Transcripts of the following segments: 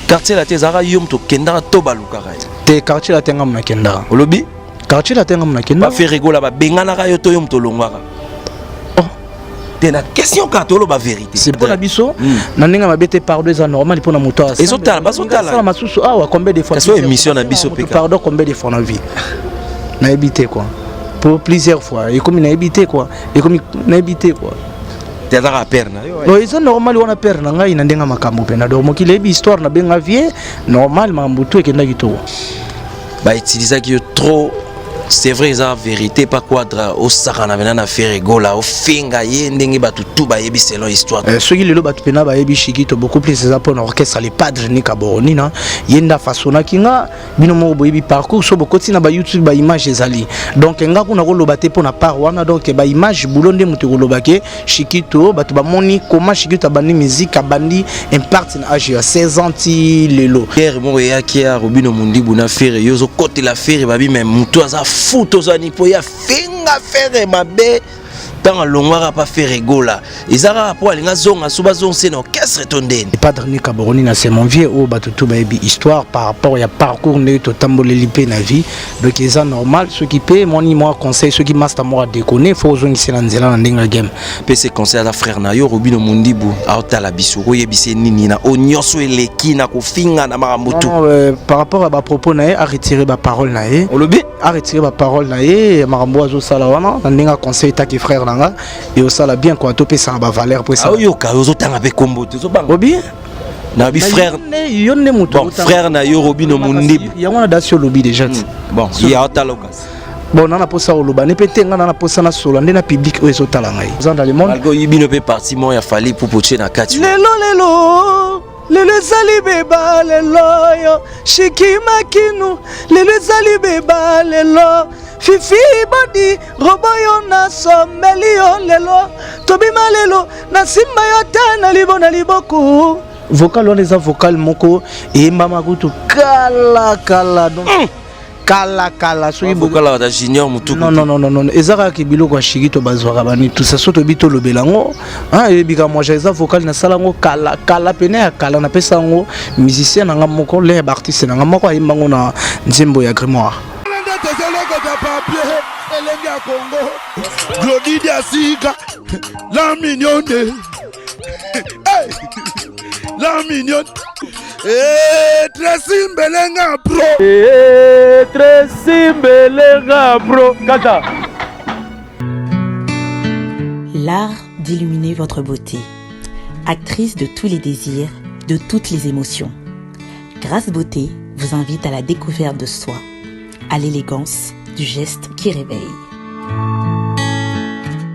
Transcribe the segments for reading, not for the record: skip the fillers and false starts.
Quartier Latin ezalaka yo moto okendaka to balukaka ye? Te, Quartier Latin nga nakendaka. Olobi? Quartier Latin nga nakendaka. Ba Ferre Gola babenganaka yo to yo moto olongwaka? Oh. Te, na question kaka, toloba vérité. C'est mpona biso na ndenge mabe te. Pardon eza normal mpona moto. Ezotala, bazotala. Asala masusu awa combien de fois? Kasi oyo émission na biso mpe. Pardon combien de fois na vie, nayebi te quoi. Pour plusieurs fois ekomi nayebi te quoi, ekomi nayebi te quoi. Te, azaka père na yo. Bon, eza normal wana, père na ngai na ndenge ya makambo mpe na donc mokili eyebi histoire nabenga vie normal, makambo tu ekendaki to. Bautilisaki yo trop, c'est vrai, eza vérité. Pa Quadra, osakana mena na Ferre Gola, ofinga ye ndenge bato tu bayebi selon histoire. Soki lelo bato mpena bayebi Shikito beaucoup plus, eza mpona orchestre Le Padre Nika Boronina. Ye nde afasonaki nga. Bino moko boyebi parcours, so bokoti na baYouTube, baimage ezali. Donc nga kuna koloba te mpona part wana. Donc baimage bulo nde moto ekoloba ke Shikito, bato bamoni koma Shikito abandi musique, abandi impact na age ya 16 ans ti lelo. Guerre moko eyaki ya Robino Mundibu na Ferre. Yo ozokotela Ferre, babi me motu aza fu, tozwani mpo ye afinga Ferre mabe ntango alongwaka pa Ferre Gola. Eza kaka mpo alinga azonga so bazongise na orchestre to ndeni? Padre Nika Boronina, c'est mon vieux oyo bato tu bayebi histoire par rapport ya parcours ndenge totamboleli mpe na vie. Donc eza normal soki mpe moni mwa conseil, soki master moko adéconner, faut ozongisa na nzela na ndenge ya game. Pese conseil, aza frère na yo. Robino Mundibu aotala biso, oyebisa nini na oyo nyonso eleki na kofinga na makambo tu? Non, par rapport à bapropos na ye, aretirer baparole na ye. Olobi? Aretirer baparole na ye. Makambo oyo azosala wana na ndenge ya conseil taki frère na nga, eosala bien quoi, topesaka bavaleur po esala. Aoyoka, ozotanga mpe kombo te, ozobanga. Obi? Na bi frère. Yo nde moto. Bon, frère na yo Robino Mundibu. Yango wana dasi olobi déjà ti. Bon, ye aotala okasi. Bon, na posa oloba ne mpe te. Nga na posa nasola nde na public oyo ezotala ngai, oza dans le monde. Malgré oyebi bino mpe parti moko ya Fally Ipupa tie na kati. Lelo, lelo, lelo ezali beba, lelo yo Shiki Makinu, lelo ezali beba, lelo Fifi Bodi robo yo nasomeli yo, lelo tobima, lelo nasimba yo te na libo na liboko. Vocal wana eza vocal moko eyembama kutu kala kala, donc kala kala soki Vocal ya Junior Mutuku. Non, non, non, non, eza kaka biloko ya Shikito bazwaka bani tout ça. So toyebi, tolobela yango, oyebi ka mwaja. Eza vocal nasala yango kala kala, pene ya kala. Napesa yango musicien na nga moko, le ya baartiste na nga moko, ayemba yango na nzembo ya Grimoire. Nde tozolokota papier elenge ya Kongo, Glodi Diasika, la mignonne. Hey! La mignonne. Eh, Tracy Mbelenga pro. Eh, Tracy Mbelenga pro kaka. L'art d'illuminer votre beauté. Actrice de tous les désirs, de toutes les émotions. Grâce Beauté vous invite à la découverte de soi, à l'élégance du geste qui réveille,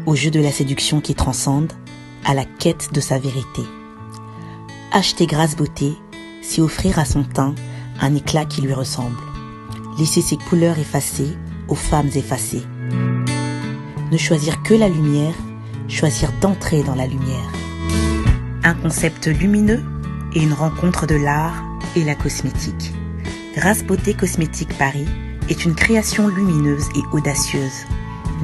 au jeu de la séduction qui transcende, à la quête de sa vérité. Acheter Grâce Beauté, c'est offrir à son teint un éclat qui lui ressemble. Laisser ses couleurs effacées aux femmes effacées. Ne choisir que la lumière, choisir d'entrer dans la lumière. Un concept lumineux et une rencontre de l'art et la cosmétique. Grâce Beauté Cosmétique Paris est une création lumineuse et audacieuse,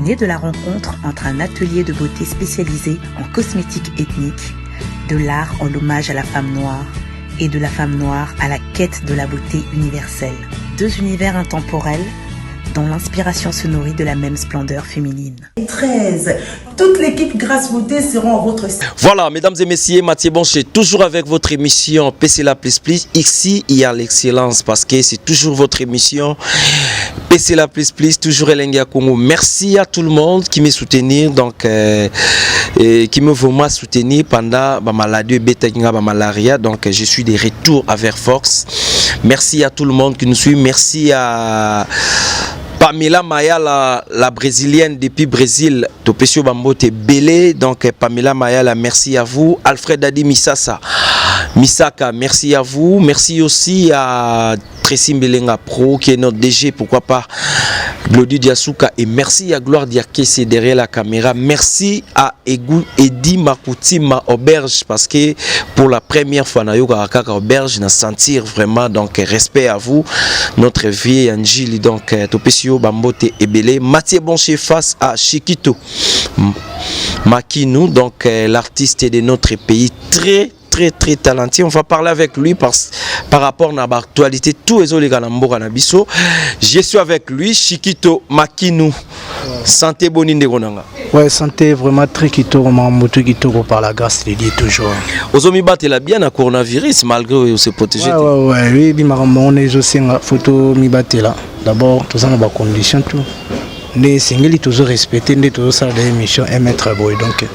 née de la rencontre entre un atelier de beauté spécialisé en cosmétique ethnique, de l'art en hommage à la femme noire et de la femme noire à la quête de la beauté universelle. Deux univers intemporels dont l'inspiration se nourrit de la même splendeur féminine. 13. Toute l'équipe Grâce Beauté seront à votre Voilà, mesdames et messieurs, Mathieu Boncher, toujours avec votre émission PC la Plus Plus. Ici, il y a l'excellence parce que c'est toujours votre émission PC la Plus Plus, toujours Elengi Congo. Merci à tout le monde qui m'a soutenu, donc, et qui me vraiment soutenu pendant ma maladie, bêta ma malaria. Donc, je suis de retour avec force. Merci à tout le monde qui nous suit. Merci à Pamela Maya, la brésilienne depuis Brésil, topesi yo bambote ebele. Donc Pamela Mayala, merci à vous. Alfred Adi Misasa, Misaka, merci à vous. Merci aussi à Tracy Mbelenga Pro, qui est notre DG, pourquoi pas Glody Diasuka. Et merci à Gloire Diakese derrière la caméra. Merci à Egu, Edi Makutima Auberge, parce que pour la première fois, na yoka kaka Auberge, na sentir vraiment, donc respect à vous. Notre vie Anjili, donc topesi yo bambote ebele. Mathieu Boncher face à Chiquito Makinu, donc l'artiste de notre pays, très très très talentueux. On va parler avec lui par rapport à l'actualité, tout ezoleka na mboka na biso. Je suis avec lui, Chikito Makinu. Santé, boni ndeko nanga? Ouais, santé vraiment très kitoko, makambo kitoko, par la grâce de Dieu toujours. Ozomibatela bien na coronavirus malgré se protéger? Ouais, oui, bi makambo wana ezosenga faut tomibatela. D'abord toza na bacondition tout nde esengeli tozorespecte, nde tozosala da émission 1 mètre boye. Donc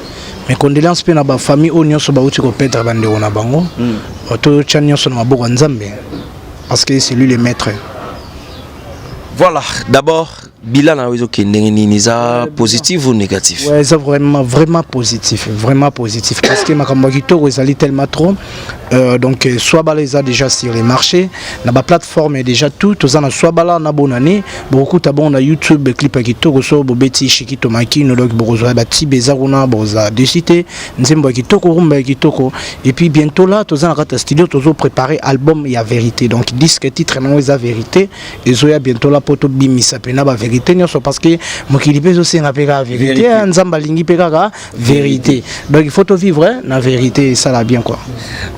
mes condoléances mpe na bafamille oyo nyonso bauti koperdre bandeko na bango. Totya nyonso na maboko ya Nzambe parce que c'est lui le maître. Voilà, d'abord bilan na yo ezokende ndenge nini? Eza positif ou négatif? Ouais, eza vraiment vraiment positif, vraiment positif, parce que makambo ya kitoko ezali tellement trop. Donc Swabala eza déjà sur les marchés na baplateforme déjà tout. Toza na Swabala na bonane, bokokuta bongo na YouTube clip ya kitoko. So bobeti Shikito Makino, donc bokozwa batibe eza kuna, bokozala dessus te. Nzembo ya kitoko, rumba ya kitoko. Et puis bientôt là toza na kati ya studio, tozopréparer album ya vérité, donc disque titre nango eza Vérité. Ezoya bientôt là mpo tobimisa mpena bavérité nyonso, parce que mokili mpe ezosenga mpe kaka vérité, Nzambe alingi mpe kaka vérité. Donc il faut tovivre na vérité, esala bien quoi.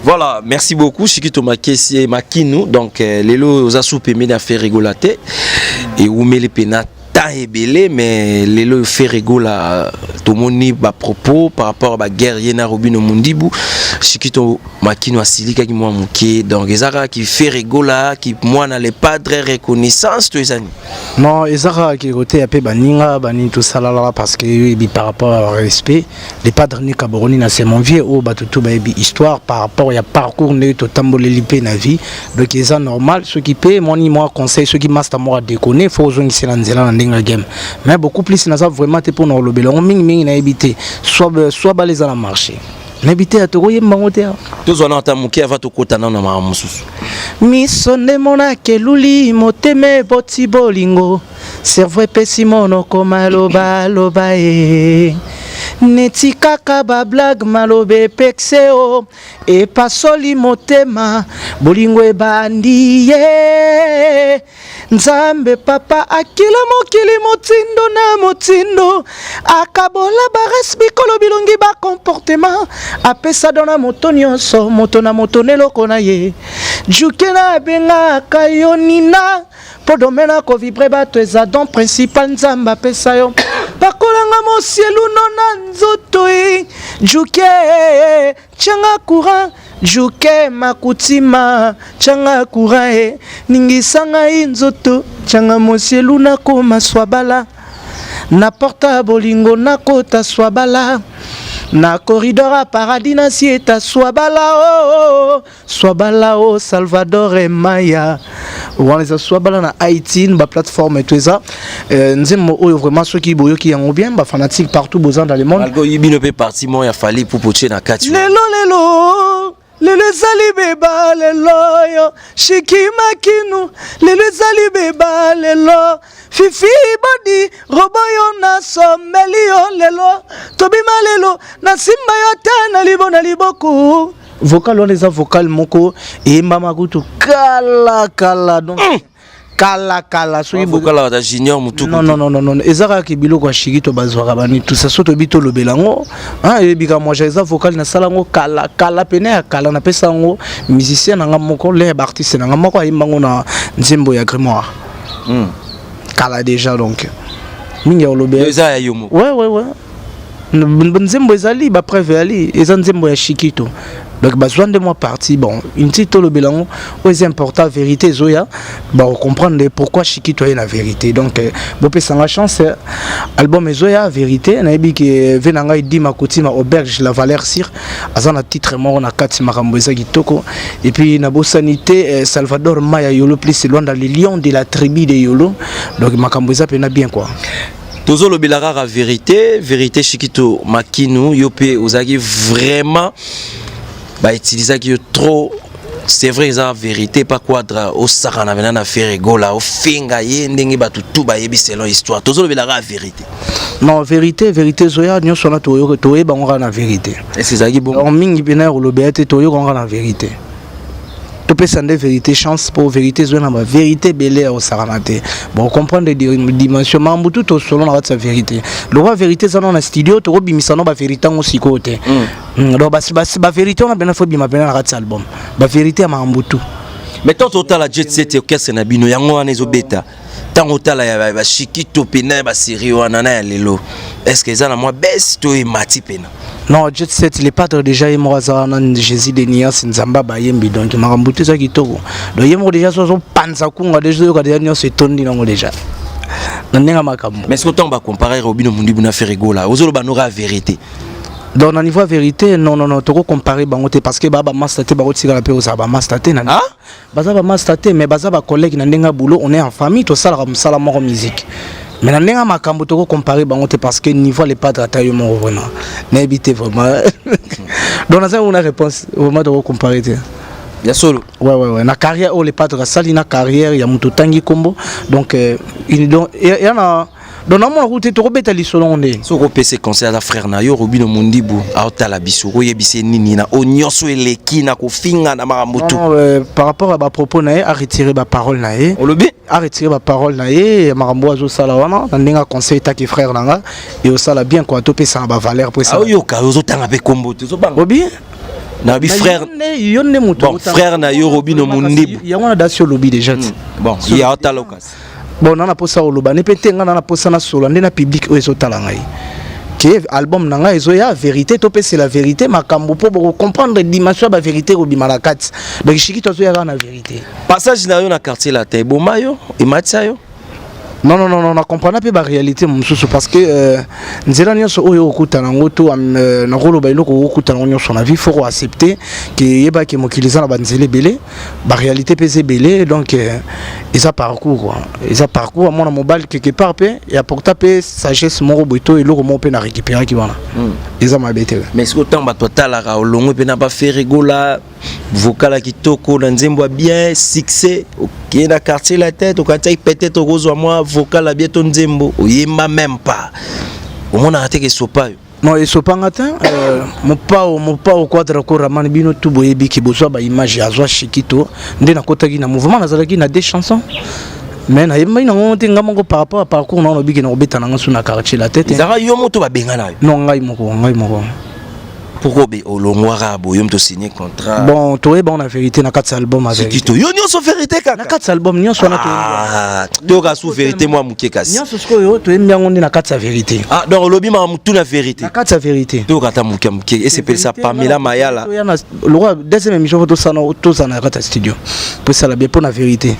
Voilà, merci beaucoup Shikito Makesi Makinu. Donc lelo oza su pembeni ya Ferre Gola te, ewumeli mpena temps ebele, mais lelo Ferre Gola tomoni bapropos par rapport à baguerre ye na Robino Mundibu. Shikito Makino asilikaki mwa moke. Donc eza kaka ki Ferre Gola ki mwana le padre reconnaissance to eza nini? Non, eza kaka ki koteya mpe baninga banini tosalalaka, parce que oyebi, par rapport à respect, le padre ni Kaboroni na c'est mon vieux oyo bato to bayebi histoire par rapport ya parcours ndenge totamboleli mpe na vie. Donc eza normal soki mpe moni mwa conseil, soki master moko adéconner, faut ozongisela nzela na ndenge ya game. Mais beaucoup plus naza vraiment te mpona kolobela yango mingimingi, nayebi te. Soit bala eza na marché, nayebi te, tokoyemba yango te. Tozwa na ata moke ava tokota nano na makambo mosusu. Miso nde monaka eluli, motema eboti bolingo, cerveau epesi monoko malobaloba ye neti kaka bablague, maloba epekse o epasoli motema, bolingo ebandi ye. Nzambe papa akila mokili motindo na motindo, akabola bares, bikolo, bilongi, bacomportement, apesa don na moto nyonso, moto na moto na eloko na ye. Juke na abengaka yo nina mpo domaine akovivre bato eza don principal Nzambe apesa yo. Pakolanga mosieluno na nzoto e juke, tianga courant juke, makutima tianga courant e ningisa ngai nzoto, tianga mosielu nakoma swabala na porta bolingo, nakota swabala na corridor ya paradis, nasieta swabala o oh, swabala o oh, Salvador Emaya. Wana eza Swabala na iTunes, baplateforme to eza nzembo oyo vraiment soki boyoki yango bien, bafanatique partout boza dans le monde. Malgré oyebi bino mpe parti moko ya Fally Ipupa tie na kati. Lelo lelo lelo ezali beba, lelo yo Shiki Makinu, lelo ezali beba, lelo Fifi Bodi robo yo nasomeli yo, lelo tobima, lelo nasimba yo te na libo na liboko. Vocal wana eza vocal moko eyembama kutu kala kala, donc kala kala soki vocal ya Junior Mutuku. Non, non, non, non, eza kaka biloko ya Shiki to bazwaka bani tout ça. So toyebi, tolobela yango, eyebika mwaja. Eza vocal nasala yango kala kala pene ya kala, napesa yango musicien na nga moko, le baartiste na nga moko ayemba yango na nzembo ya Grimoire. Kala déjà, donc mingi ya kolobela. Eza ya yo moko? Ouais, nzembo ezali bapreuve, eyali eza nzembo ya Shikito, donc bazwa nde mwa parti. Bon, inti tolobela yango, oyo eza important, vérité ezoya, bakocomprendre pourquoi Shikito aye na vérité. Donc bopesanga chance, album ezoya vérité. Nayebi ke ve na ngai Dima Kotima Auberge la valeur sire aza na titre moko na kati, makambo eza kitoko. Et puis nabosani te Salvador Maya Yolo plus Lwanda, le lion de la tribu de Yolo. Donc makambo eza mpena bien quoi. Tozolobela kaka vérité, vérité. Shikito Makinu, yo mpe ozalaki vraiment bautilisaki yo trop, c'est vrai, eza vérité pa quadra osakana pena na Ferre Gola, ofinga ye ndenge bato tu bayebi selon histoire. Tozolobela kaka vérité. Non, vérité, vérité ezoya nyonso wana, toyeba yango kaka na vérité. Ese ezalaki bon? Mingi mpena ya kolobela te, toyoka yango kaka na vérité. Topesa nde vérité chance, mpo vérité ezwa na bavérité ebele ya kosakana te. Bon, comprendre dimension makambo tu tosolo na kati ya vérité. Lokwa vérité eza nano na studio, tokobimisa no bavérité yango sikoyo te. Donc bavérité wana pena fo ebima pena na kati ya album, bavérité ya makambo tu. Mais tant totala Jet Set, orchestre na bino yango wana ezobeta, ntango otala ya bashikito pena ya basérie wana na ya lelo, est ce que eza na mwa baisse to emati pena? Non, Jet Set, le padre déjà, ye moko aza wana, Jésus de Nias, Nzambe bayembi. Donc makambo te eza kitoko. Donc ye moko déjà so azopanza kunga déjà, oyoka déjà nyonso etondi nango déjà na ndenge ya makambo. Mais ce que ntango bacompare Robinho Mundibu na Ferre Gola, ozoloba noka ya vérité? Donc na niveau ya vérité, non, non, non, tokocompare bango te, parce que baa bamaster te, bakotikala mpe kozala bamaster te na Ah? Baza bamaster te, mais baza bacollègue na ndenge ya boulot. On est en famille, tosalaka mosala moko, musique. Mais na ndenge ya makambo, tokocompare bango te, parce que niveau le padre, ata yo moko vraiment nayebi te vraiment. Donc naza una réponse, vraiment tokocompare te. Ya solo? Ouais, na carrière oyo le padre asali, na carrière ya moto otangi nkombo, donc donc ya na donc namona kutu te tokobeta lisolo ngo ndeni. Soki okopesa conseil, aza frère na yo Robinho Mundibu, aotala biso, okoyebisa ye nini na oyo nyonso eleki na kofinga na makambo tu? Non, par rapport à bapropos na ye, aretirer baparole na ye. Olobi? Aretirer baparole na ye, makambo oyo azosala wana. Na ndenge aconseil taki frère na nga, e osala bien quoi, topesaka bavaleur po esala. Aoyoka, ozotanga mpe kombo te, ozobanga. Obi? Na bi frère. Yo nde moto. Bon, frère na yo Robinho Mundibu. Yango wana dasi olobi déjà ti. Bon, ye aotala okasi. Bon, na posa oloba ne mpe te. Nga na posa nasola nde na public oyo ezotala ngai ke album na ngai ezoya vérité, topesela vérité makambo mpo bokocomprendre dimension ya bavérité kobima na kati. Donc Shikito azoya kaka na vérité. Passage na yo na Quartier Latin eboma yo, ematisa yo? Non, non, non, non, na comprendre mpe baréalité mosusu, parce que nzela nyonso oyo okutana yango to nakoloba eloko okutana yango nyonso na vie, faut koaccepter ke yebaki mokili eza na banzela ebele, baréalité mpe eza ebele. Donc eza parcours quoi, eza parcours ya mwana mobali. Quelque part mpe eapporta mpe sagesse moko boye to eloko moko mpe na récupéraki wana, eza mabe te. Mais soki ntango bato batalaka olongwe mpe na baFerre Gola, vocal ya kitoko na nzembo ya bien, succès, okende na Quartier Latin, tokantiaki peut-être okozwa mwa vocal ya bien to nzembo oyemba, même pas omonaka te ke esopa yo? Non, esopanga te. Mopao, mopao quadra koramani, bino tu boyebiki, bozwa baimage azwa Shikito nde nakotaki na mouvement, nazalaki na deux chansons, mais nayembaki nango te nga moko. Par rapport à parcours na nalobiki na kobeta nanga su na Quartier Latin te. Ezalaka yo moto babenga na yo? Non, ngai moko, ngai moko. Pourquoi obe olongwaka boye, yo moto osigné contrat? Bon, toyeba na vérité na kati ya album ya vérité. Shikito, yo nyonso vérité Na kaka. kati ya album nyonso wana toyembi. Ah, toyoka su vérité mwa moke kasi. Nyonso sikoyo toyembi yango nde na kati ya vérité. Ah, donc olobi maka motu na vérité? Na kati ya vérité. Toyoka ata moke ya moke, esepelisa Pamela Mayala. Toya na lokwa deuxième émission, fo tosala, tozala na kati ya studio po esala bien mpo na vérité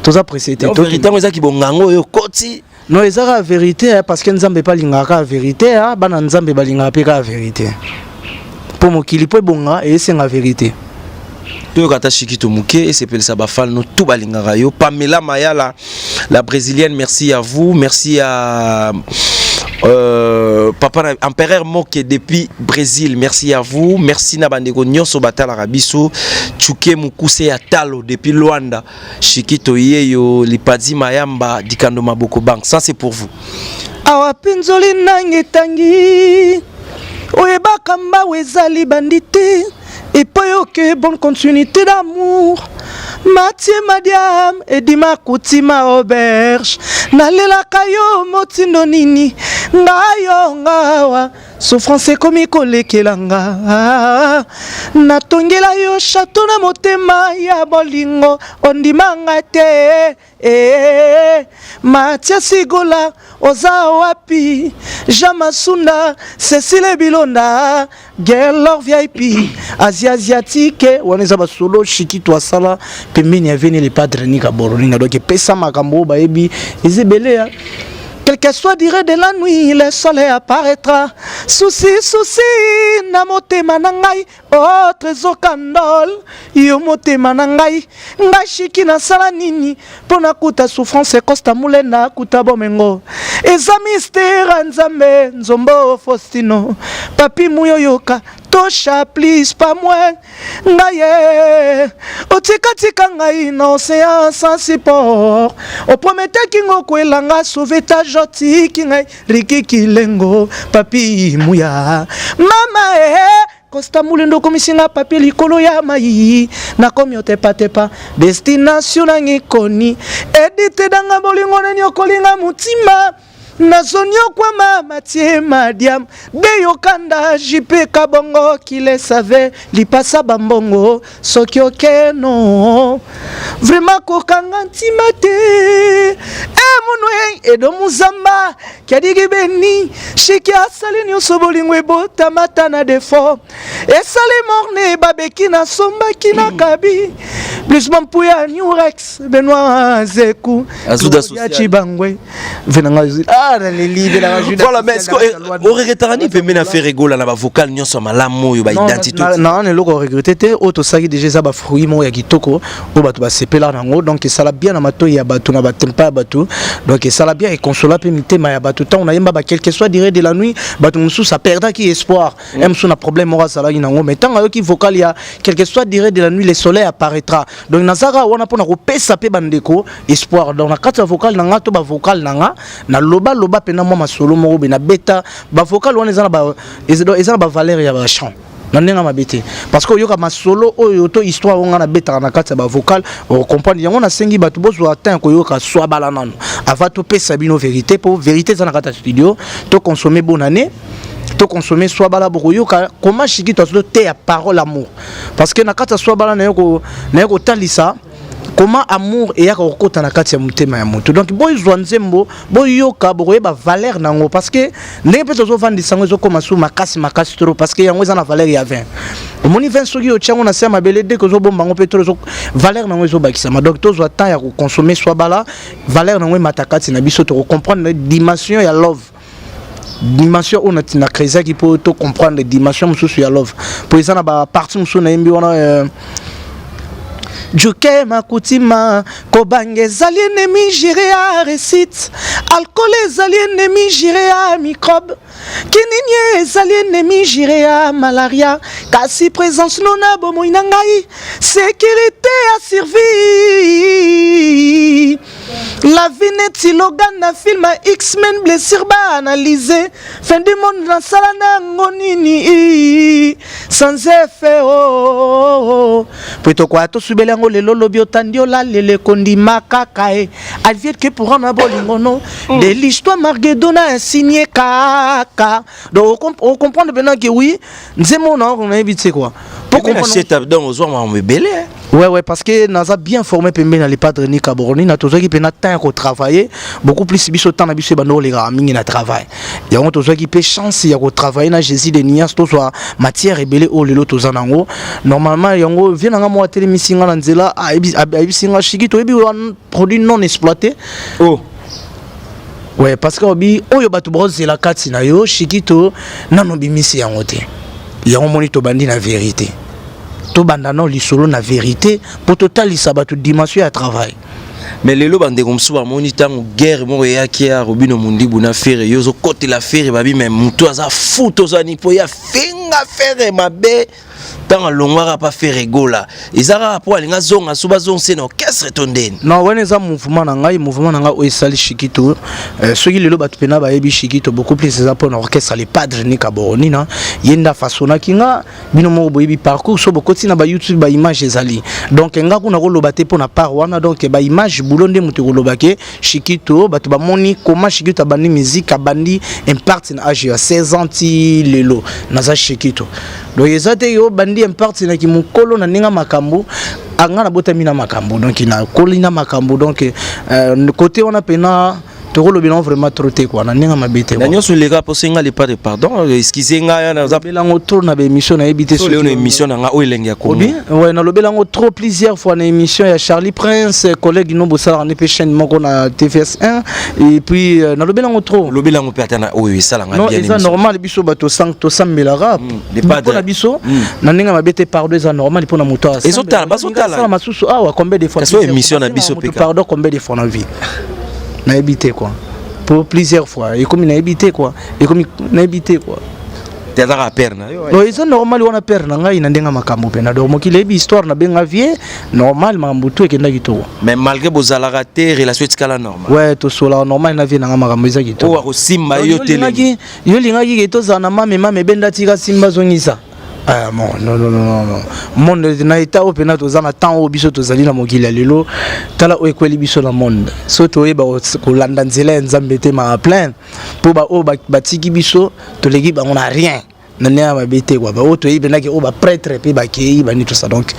toza pressé te. Vérité yango ezaki bongango oyo okoti? Non, eza kaka vérité eh, parce que Nzambe mpe alingaka kaka vérité ah, bana Nzambe balingaka mpe kaka vérité, mpo mokili mpo ebonga esenga vérité. Toyoka ata Shikito moke, esepelisa bafan no tu balingaka yo. Pamela Mayala, la Brésilienne, merci à vous, merci à papa empereur Moke depuis Brésil, merci à vous, merci na bandeko nyonso batalaka biso. Chuke Mukuse ya Talo depuis Luanda, Shikito yeyo Lipadi Mayamba Dikando Maboko Bank, ça c'est pour vous. Awa mpinzoli nange etangi, oyebaka mbawu ezali bandi te epo oke. Bonne continuité d'amour, Matie Madiam edima kutima auberge. Nalelaka yo motindo nini ngai yo ngawa, souffrance ekomi kolekela nga. Natongela yo chateau na motema ya bolingo, ondimanga te eh. Matia Sigola, oza wapi? Jean Masunda, Cécile Bilonda, Gelor VIP Asie asiatique. Wana eza basolo Shikito asala pembeni ya veni le padre Nika Borolinga. Donc epesa makambo oyo bayebi eza ebele ya. Quelle que soit durée de la nuit, le soleil apparaîtra. Souci, souci, na motema na ngai, oh Trésor Kandol, yo motema na ngai, ngai Shiki nasala nini mpo nakuta souffrance? Costa Mulenda akuta bomengo, eza mystère ya Nzambe. Nzombo Faustino, Papi Muyoyoka, tosha please pas moins ngai ye otikatika ngai na océan sans support. Oprometaki ngo kwelanga sauvetage, otiki ngai. Riki Kilengo, Papi Muya, mama e. Costa Mulendo okomisi nga papier likolo ya mai nakomi otepatepa destination nanga ekoni edite danga bolingo neni okolinga motima nazoniokwama matie madiam deyokanda jp kabongo kilesave lipasa bambongo soki okeno vraiment kokanga ntima te e munwe edo muzamba kiadiki beni shiki asali nyonso bolingo ebotamata na defo esali morne babeki nasombaki na kabi plus mampuya newrex benoit zeku Azuda ya chibangwe venanga ah naleli venanga Judas voilà mais est-ce que oregretaka nini pembeni na Ferre Gola na bavocal nyonso ya malamu oyo baidentité na na eloko oregrete te oyo tosalaki déjà eza bafruit moko ya kitoko oyo bato basepela nango donc esala bien na matoi ya bato na batempa ya bato donc esala bien econsola mpe mitema ya bato ntango nayemba ba quelque soit durée de la nuit bato mosusu aperdaki espoir mm. mosusu na problème moko azalaki nango mais ntango ayoki vocal ya quelque soit durée de la nuit le soleil apparaîtra donc nazaka wana mpona kopesa mpe bandeko espoir donc na kati ya vocal na nga to bavocal na nga naloba loba mpena mwa masolo moko boye nabeta bavocal wana eza na bavaleur ya bachamp na ndenge mabe te parce que oyoka masolo oyo to histoire oyo nga nabetaka na kati ya bavocal ocomprendre yango. Nasengi bato bozwa temps koyoka swabala nano avant topesa bino vérité, mpo vérité eza na kati ya studio. Toconsommer bonne année, toconsommer swabala, bokoyoka comment Shikito azoteya parole amour, parce que na kati ya swabala naye kotalisa comment amour eyaka kokota na kati ya motema ya moto. Donc boyozwa nzembo, boyoka, bokoyeba valeur nango, parce que ndenge mpe tozovandisa yango ezokóma su makasi makasi trop, parce que yango eza na valeur ya 20. Omoni 20, soki otia yango na se ya mabele deke ozobomba yango mpe trop, valeur nango ezobakisama. Donc tozwa temps ya koconsommer swabala, valeur nango emata kati na biso, tokocomprendre dimension ya love, dimension oyo na créisaki mpo to comprendre dimension mosusu ya love, mpo eza na bapartie mosusu nayembi wana Juke makutima kobanga ezali ennemi juré ya réussite, alcool ezali ennemi juré ya microbe, kinini ezali ennemi juré ya malaria, kasi présence no na bomoi na ngai sécurité ya survie. La vie neti Logan na film X-Men, blessure baanalyse, fin du monde nasala nango nini sans effet oh, oh. Po tokoya tosubela yango lelo, lobi otandi olalele kondima kaka e advienne que pourra na bolingo no de l'histoire Marguedo na signé kaka. Donc ocomprendre maintenant que oui, nzembo na nayebi te quoi. Pour comprendre donc ozwa makambo ebele. Ouais, parce que naza bien formé pembeni na le padre Nika Boroni na tozwaki mpe temps ya kotravailler beaucoup plus. Biso temps na biso ebanda olekaka mingi na travail yango. Tozwaki mpe chance ya kotravailler na Jésus de Nias, tozwa matière ebele oyo lelo toza nango normalement. Yango vie nanga moko atelemisi nga na nzela, ayebisi nga: "Shiki, toyebi produit non exploité." Oh. Ouais, parce que obi oyo bato baozela kati na yo Shikito, nano bimisi yango te. Yango moni tobandi na vérité, tobanda na lisolo na vérité mpo totalisa bato dimension ya travail. Mais lelo bandeko mosusu bamoni ntango guerre moko eyaki ya Robino Mundibu na Ferre, yo ozokotela Ferre, babi me motu aza fu, tozwani mpo ye afinga Ferre mabe ntango alongwaka pa Ferre Gola. Eza kaka mpo alinga azonga so bazongise na orchestre to ndeni? Non, wana eza mouvement na ngai, mouvement na ngai oyo esali Shikito. Soki lelo bato mpena bayebi Shikito beaucoup plus, eza mpona orchestre le padre Nika Boronina. Ye nde afasonaki nga. Bino moko boyebi parcours, so bokoti na bayoutube, baimage ezali. Donc nga kuna koloba te mpona part wana. Donc baimage bulo nde moto ekoloba ke Shikito, bato bamoni comment Shikito abandi musique, abandi impact na age ya 16 ans ti lelo naza Shikito. Donc eza te yo bandi impact naki mokolo na ndenge makambo anga nabotami na makambo, donc nakoli na makambo. Donc côté wana mpena tokolobela vraiment trop te quoi, na ndenge mabe te. Na nyonso eleka mpo senga le pas de pardon, excuse ngai naza Nalobelango trop na baémission, nayebi te. Leo na émission na nga oyo Elenge ya Kongo. Ouais, nalobelango trop plusieurs fois na émission ya Charlie Prince, collègue no bosalaka nde mpe chaîne moko na TVS 1, et puis nalobelango trop. Lobelango mpe ata na oyo esalanga. Non, eza normal, biso bato tosambelaka mpona biso na ndenge mabe te. Pardon eza normal mpona moto. Ezotala, bazotala. Masusu awa combien de fois? Émission na biso mpe. Pardon combien de fois na vie, nayebi te quoi, pour plusieurs fois ekomi nayebi te quoi, ekomi nayebi te quoi. Te, azaka père na yo. Non, eza normal, wana père na ngai na ndenge makambo mpena. Donc mokili eyebi histoire, nabenga vie normal, makambo tu ekenda kitoko. Mais malgré bozalaka te, relation etikala normal? Ouais, tosolaka normal na vie nanga, makambo eza kitoko. Oyo akosimba yo. Telemi, yo olingaki ke tozala na mame mame ebenda, tika simba, zongisa. Ah, bon, non, non, non, non. Monde na état oyo mpena toza na temps oyo biso tozali na mokili ya lelo, tala oyo ekweli biso na monde. So toyeba kolanda nzela ya Nzambe te, maa plein mpo baoyo batiki biso, toleki bango na rien, na ndenge ya mabe te kwa. Baoyo toyebi mpendaki oyo baprêtre mpe bakei bani, tout ça. Donc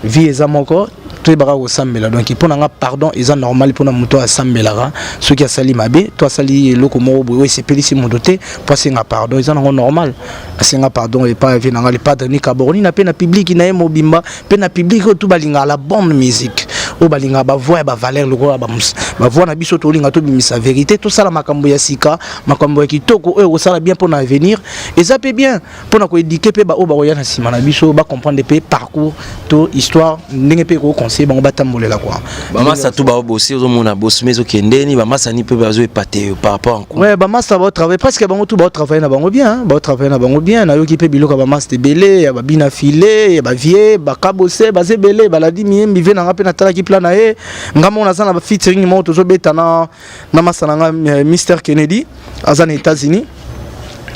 vie eza moko, toyebaka kosambela. Donc mpo na nga, pardon eza normal mpona moto oyo asambelaka. Soki asali mabe to asali eloko moko boye oyo esepelisi moto te, mpo asenga pardon, eza nango normal. Asenga pardon epai vie na nga le padre Nika Boroni, na mpe na public na ye mobimba, mpe na public oyo tu balingaka la bonne musique, oyo balingaka bavoix ya bavaleur lokola bavoix na biso. Tolinga tobimisa vérité, tosala makambo ya sika, makambo ya kitoko oyo kosala bien mpona avenir. Eza mpe bien mpona koéduquer mpe baoyo bakoya na nsima na biso, bacomprendre mpe parcours to histoire, ndenge mpe ekoconseiller bango batambolela kwa. Bamasa tu baobosi, ozomona bosime ezokendeni, bamasani mpe bazoepate yo par rapport en Ouais, bamasa baotravaille presque bango tu, baotravaille na bango bien, baotravaille na bango bien. Nayoki mpe biloko ya bamasa ebele, ya babina file, ya bavie bakabose, baza ebele. Baladi miyembi ve nanga mpe natalaki plan na ye. Nga moko naza na bafeaturing moko tozobeta na masa na nga Mr Kennedy, aza na États-Unis.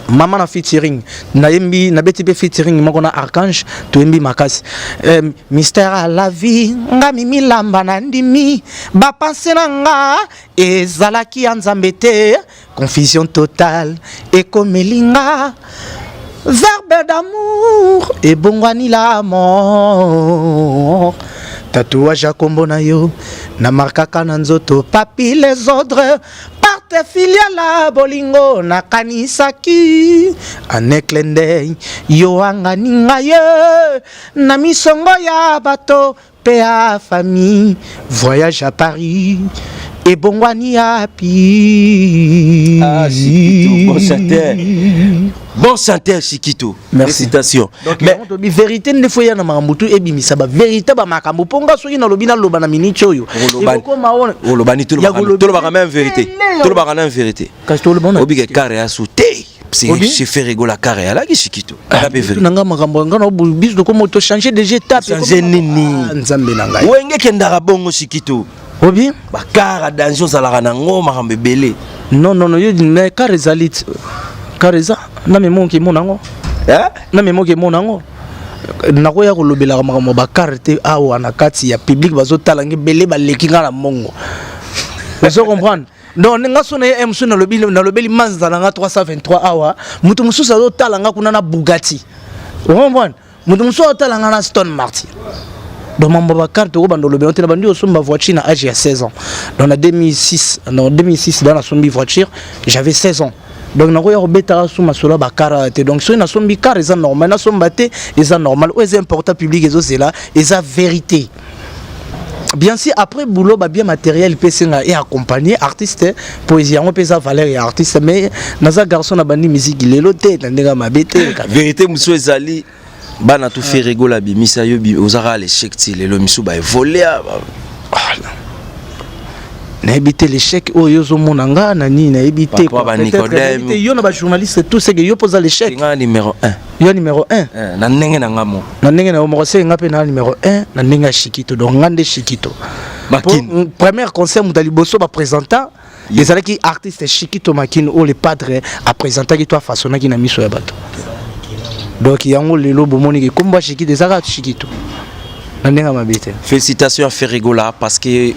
Mama na featuring nayembi, nabeti mpe featuring moko na Archange, toyembi makasi. Mystère à la vie, nga mimilamba na ndimi bapense na nga ezalaki ya Nzambe te. Confusion totale ekomeli nga, verbe d'amour ebongwani la mort. Tatouage ya kombo na yo namarkaka na nzoto, papi, les ordres parte filiala bolingo nakanisaki anekle nde yo angani ngai ye na misongo ya bato mpe ya famille. Voyage à Paris ebongwani yapi. Ah, Chikito, bon chanteur. Bon chanteur, Chikito. Merci. Félicitations. Donc, Mais mais vérité nde fo ya na makambo tu ebimisa bavérité, bamakambo mpo nga soki nalobi, naloba na miniti oyo ekokoma wana. Olobani. Ya kolobi- Tolobaka même vérité. Tolobaka même vérité. Kasi toloba na Obike carré asu te. Obi? C'est Ferre Gola, carré alaki Chikito. Aka pe vérité. Na nga makambo nga na biso tokoma tochange déjà étape. Changer nini? Ah, Nzambe na ngai. Wenge kendaka bongo, Chikito. Obi. Bakara danger ozalaka nango makambo ebele. Non, non, non, yo mais car ezali car eza na memoki emona yango. Eh? Na memoki emona yango. Nakoya kolobelaka makambo ya bakare te awa na kati ya public, bazotala nge ebele, baleki nga na mbongo, ozo comprendre? Donc nga so na ye mosusu nalobi, nalobeli Mazda na nga 323 awa, moto mosusu azotala nga kuna na Bugatti, ocomprendre? Moto mosusu azotala nga na Aston Martin. Donc mambo ya bakarte okobanda olobela te. Na bandi osomba voiture na age ya 16 ans, donc na 2006. Non, 2006 da nasombi voiture, j'avais 16 ans. Donc nakoya kobetaka su masolo ya bakara te. Donc soki nasombi car eza normal, nasomba te eza normal. Oyo eza important, public ezozela eza vérité. Bien sûr, après boulot, babien matériel mpe esenga e accompagner artiste, poésie yango mpe eza valeur ya artiste. Mais naza garçon na bandi musique lelo te, na ndenge ya mabe te. Vérité mosusu ezali bana tu Ferre Gola bimisa yo ozaka l'échec ti lelo misu baevole. Nayebi te l'échec oyo ozomona nga na nini, nayebi te. Par rapport à Nicodème. Yo na bajournaliste tout seke yo mpo oza l'échec. Nga numéro 1. Yo numéro 1. Na ndenge na nga moko. Na ndenge na yo moko, seke nga mpe na numéro 1 na ndenge ya Shikito. Donc nga nde Shikito. Makini. Première concert, moto ya liboso baprésenta ezalaki artiste Shikito Makini, oyo le padre aprésentaki to afaçonnaki na miso ya bato. Donc yango lelo bomoniki kombo ya Shikito ezalaka Shikito na ndenge ya mabe te. Félicitations à Ferre Gola, parce que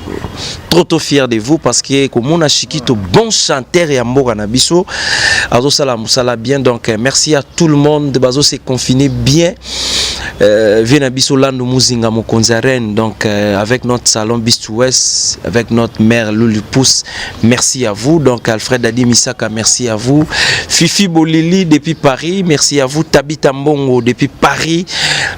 trop trop fier de vous, parce que komona Chikito, bon chanteur ya mboka na biso, azosala mosala bien. Donc merci à tout le monde, bazo se confiner bien. Viens na biso Lando Muzinga mokonzi ya Rennes, donc avec notre salon Beast West, avec notre mère Lulu Pousse, merci à vous. Donc Alfred Adi Misaka, merci à vous. Fifi Bolili depuis Paris, merci à vous. Tabita Mbongo depuis Paris,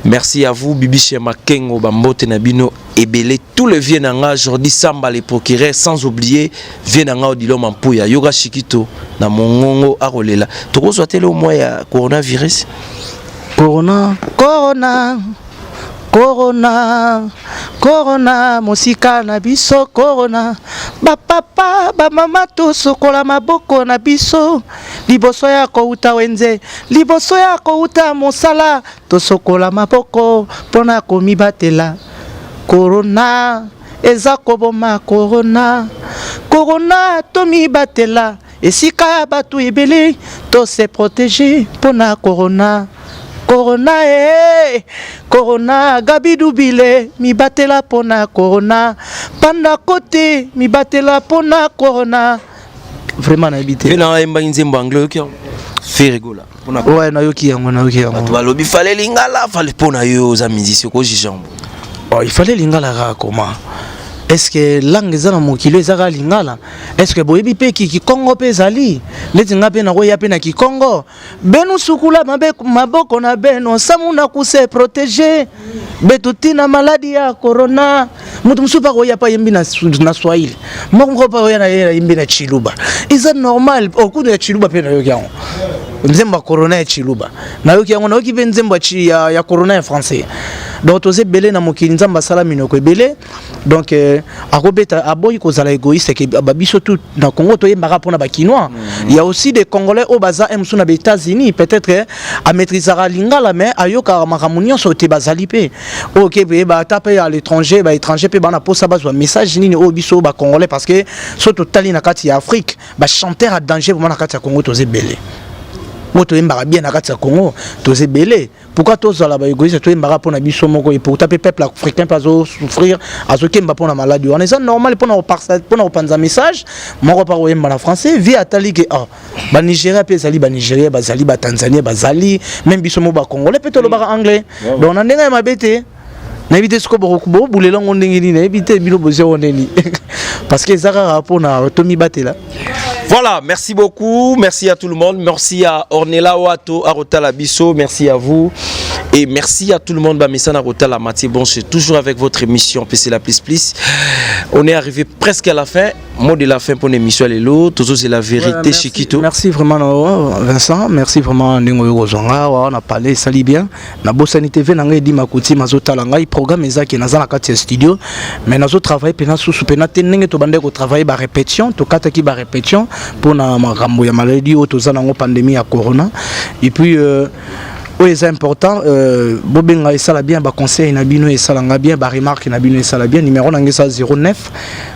merci à vous. Bibi Shema Kengo bambote na bino ebele, tout le vieux nanga Jordi Samba les procureurs, sans oublier vieux nanga Odilo Mampuya. Yoga Shikito na mongongo akolela, tokozwa te le mois ya coronavirus. Corona, corona, corona, corona mosika na biso corona. Bapapa, bamama, tosokola maboko na biso liboso ya kouta wenze, liboso ya kouta mosala, tosokola maboko mpona komibatela. Corona eza koboma, corona, corona, tomibatela esika ya bato ebele, tose protéger mpona corona. Corona e Corona, Gabi Dubile mibatela pona Corona, Panda Kote mibatela pona Corona. Vraiment nayebi te. Mpe na ayembaki nzembo anglais, oyoki yango? Ferre Gola. Ouais, nayoki yango, nayoki yango. Bato balobi fallait lingala, fallait mpo na yo oza musicien okojuge yango. Oh, il fallait lingala kaka comment? Est-ce que langue eza na mokili eza kaka lingala? Est-ce que boyebi mpe kikongo mpe ezali? Neti nga mpe nakoya mpe na kikongo. Benu sukula maboko na beno samu na kuse protéger betu tina maladi ya corona. Mutu mosusu mpe akoya mpe ayembi na swahili, moko moko mpe akoya na ye ayembi na chiluba. Eza normal. Okudu ya chiluba mpe nayoki yango, nzembo ya corona ya chiluba nayoki yango, nayoki mpe nzembo ya corona ya français. Donc toza ebele na mokili, Nzambe asala minoko ebele. Donc akobeta aboyi kozala égoïste ke babiso tout na Congo toyembaka mpona bakinois. Il y a aussi des Congolais oyo baza mosusu na baÉtats-Unis, peut-être amaîtrisaka lingala mais ayokaka makambo nyonso te. Bazali mpe oyo ke mpe ata mpe à l'étranger, baétranger mpe bana mposa bazwa message nini oyo biso bacongolais, parce que so totali na kati ya Afrique, bachanteur ya danger vraiment na kati ya Congo toza ebele. Oyo toyembaka bien na kati ya Congo toza ebele. Pourquoi tozala baégoïste, toyembaka mpona biso moko, et pourtant mpe peuple africain mpe azosouffrir, azokemba mpona maladi wana? Eza normal mpona kopanza message moko mpa koyemba na français. Vie atali ke ah, banigéria mpe ezali, banigéria bazali, batanzanie bazali, même biso mo bacongolais mpe tolobaka anglais. Donc na ndenge ya mabe te, nayebi te sikoyo bobulela yango ndenge nini, nayebi te bino bozwi yango ndeni, parce que eza kaka mpona tomibatela. Voilà, merci beaucoup. Merci à tout le monde. Merci à Ornella Wato, à Rotala Bisso. Merci à vous. Et merci à tout le monde. Bamessana Rotala Mathieu Bon, c'est toujours avec votre émission PC la Plus Plus. On est arrivé presque à la fin. Mot de la fin pour l'émission lelo. Toujours c'est la vérité, Ouais, merci, Chikito. Merci vraiment, Vincent. Merci vraiment, ndenge oyo kozwanga wa na parler esali bien. Nabosani TV na ngai edima kuti mazotala ngai. Programme ezaki, naza na kati ya studio mais nazotravaille mpena susu mpena te ndenge tobandaki kotravaille. Barépétition, tokataki barépétition mpona makambo ya maladi oyo toza nango, pandémie ya corona. Et puis oyo eza important, bobenga esala bien, baconseil na bino esalanga bien, baremarque na bino esala bien. Numéro na ngai eza 09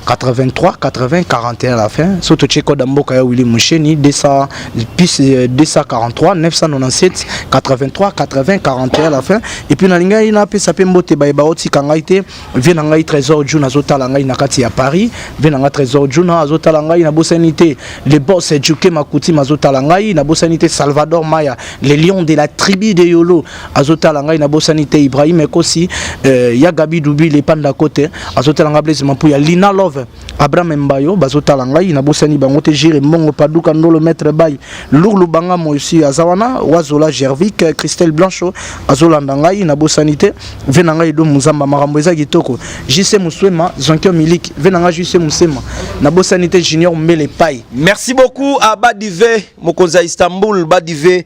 83 80 41 à la fin. So totie code ya mboka ya Willi Musheni, 200 plus 243 997 83 80 41 à la fin. Et puis nalingai napesa mpe mbote bayeba otika ngai te, vie na ngai Trésor June azotala ngai na kati ya Paris. Vie na ngai Trésor June azotala ngai. Nabosani te le boss Juke Makuti azotala ngai. Nabosani te Salvador Maya, le lion de la tribu de Yolo, azotala ngai. Nabosani te Ibrahim Ekosi, ya Gabi Dubi le panda kote azotala ngai, Blaise Mampuya, Lina Love, Abraham Mbayo bazotala ngai. Nabosani bango te, Jire Mbongo, Paduka Ndolo, Maître Bay Lourd Lubanga Moisi aza wana, Wazola Gervik, Christelle Blancho azolanda ngai. Nabosani te ve na ngai Edo Muzamba, makambo eza kitoko, JC Muswema, Zonkio Milik, ve na ngai JC Musema. Nabosani te Junior Mbele Pai. Merci beaucoup à Badive, Mokonza Istanbul, Badive.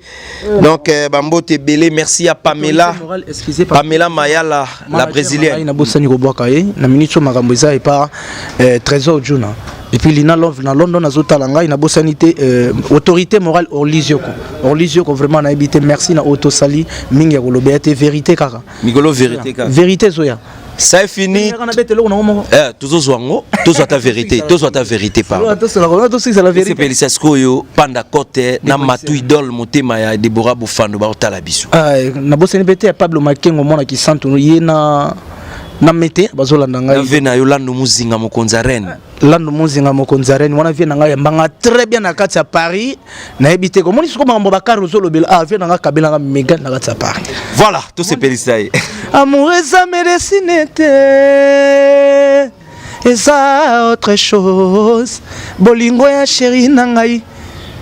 Donc, Bambote Belé, merci à Pamela. Excusez. Pamela Mayala, la brésilienne. Nabosani kobwaka ye na minute oyo, makambo eza epa Trésor Juna et puis Lina Love na London azotala ngai. Nabosani te autorité morale Orlizioko, Orlizioko. Vraiment nayebi te, merci na oyo tosali mingi ya kolobela te, vérité kaka. Mikolo vérité kaka. Vérité ezoya. Ça est fini. Kaka nabeta eloko nango moko. Eh, tozozwa yango, tozwa ta vérité, tozwa ta vérité, pardon. Tosilisa la vérité. Sepelisa sikoyo Panda Kote na Matu Idole, motema ya Debora Bofando baotala biso. Ah, nabosani mpe te ya Pablo Makengo, mwana Kisantu, ye na mete bazolanda ngai. Na ve na yo Lando Muzinga, mokonzi ya reine. Lando Mozinga, mokonzi ya reine wana, vie na ngai yambanga très bien na kati ya Paris. Nayebi te komoni siko makambo bakare ozolobela. Ah, vie na ngai kabelanga mega na kati ya Paris. Voilà, tosepelisa ye. Amour eza médecine te, eza autre chose. Bolingo ya chéri na ngai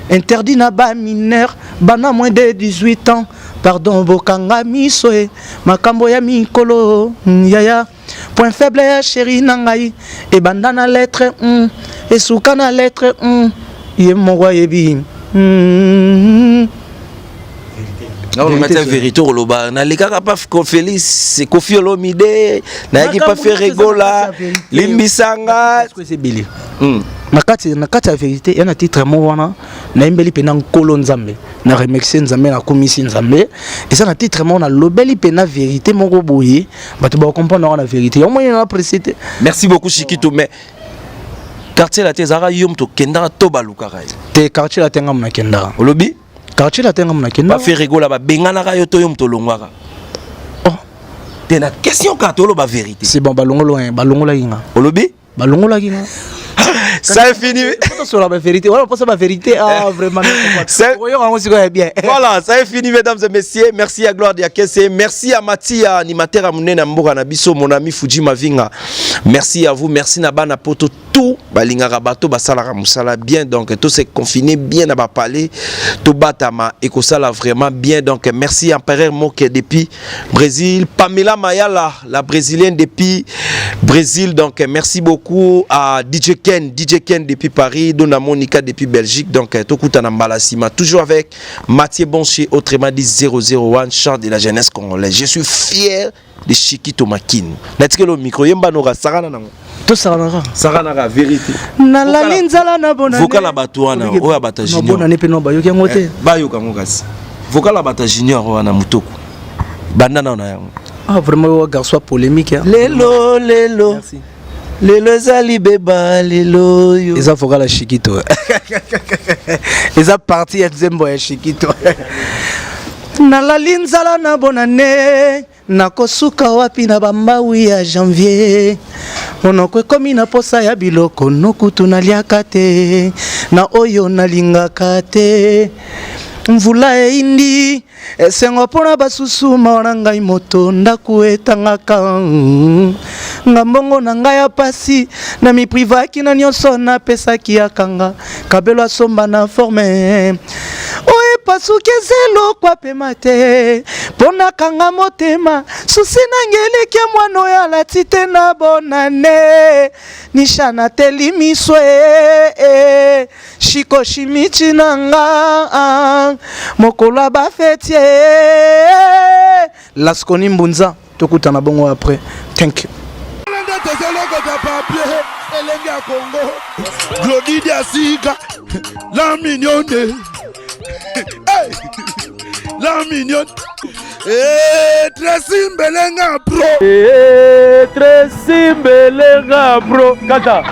interdit na bamineur, bana moins de 18 ans. Pardon, bokanga miso e makambo ya mikolo yaya. Point faible ya chéri na ngai ebanda na lettre esuka na lettre ye moko ayebi. Nakolobaka tia vérité, koloba nalekaka pa Félix Kofi Olomide, nayaki pa Ferre Gola, limbisanga. Eza ebele na kati ya vérité ya na titre moko wana nayembeli mpena Nkolo Nzambe, na remercie Nzambe, nakomisi Nzambe. Eza na titre moko nalobeli mpena vérité moko boye, bato bacomprendre wana vérité yango moyena na apprécie te. Merci beaucoup Chikito. Mais Quartier Latin ezalaka yo moto okendaka to balukaka ye? Te, Quartier Latin nga nakendaka. Olobi? Quartier latin nga nakenda. Ba Ferre Gola babenganaka yo to yo moto olongwaka? Oh. Te, na question kaka, toloba vérité. C'est bon, balongolo balongolaki nga. Olobi? Balongolaki nga. Ça est fini. Sur la vérité, voilà, pour ça, la vérité, ah, vraiment. C'est bien. Voilà, ça est fini, mesdames et messieurs. Merci à Gloire Diakese. Merci à Mathia, animateur à Mounene Mboka Nabiso, mon ami Fuji Mavinga. Merci à vous. Merci Nabana Poto. Tout, balingaka bato basalaka mosala bien, donc tout s'est confiné bien na bapalais to batama ekosala vraiment bien. Donc merci Empereur Moke depuis Brésil, Pamela Mayala, la Brésilienne, depuis Brésil. Donc merci beaucoup à DJ Ken, DJ Ken depuis Paris, Dona Monica depuis Belgique. Donc tokutana mbala sima, toujours avec Mathieu Boncher, autrement dit 001, chant de la jeunesse congolaise. Je suis fier de Chikito Makinu. Natikelo micro, yemba nora sakana nango. Tosakanaka. Sakanaka vérité. Nalali nzala na bonane. Vocal ya bato wana, oyo ya bato ya junior. Bonane mpe no bayoki yango te. Bayoka yango kasi. Vocal ya bato ya junior wana, motoko banda nao na yango. Ah, vraiment, oyo garçon polémique, hein. Lelo lelo. Merci. Lelo ezali beba lelo oyo. Eza vocal ya Shikito, eza partie ya nzembo ya Shikito. Nalali nzala na bonane, nakosuka wapi na bambawi ya janvier? Monoko ekomi na posa ya biloko nokutu naliaka te na oyo nalingaka te. Mvula eyindi, esengo mpona basusu, mawa na ngai. Moto ndako etangaka nga, mbongo na ngai ya pasi na miprivaki na nyonso napesaki akanga kabelo asomba na forme oyo epasuki, eza eloko apema te mpo nakanga motema. Susi nange eleki mwana oyo alati te na bonane nishana teli miso e shiko shimichi na nga mokolo ya bafeti Lasconi Mbunza. Tokutana bongo après. Thank you. Nde tozolokota papier, elenge ya Congo, Glodi Diasika, la mignonne. Hey! La mignonne. Eh, Tracy Mbelenga pro. Eh, Tracy Mbelenga pro kaka.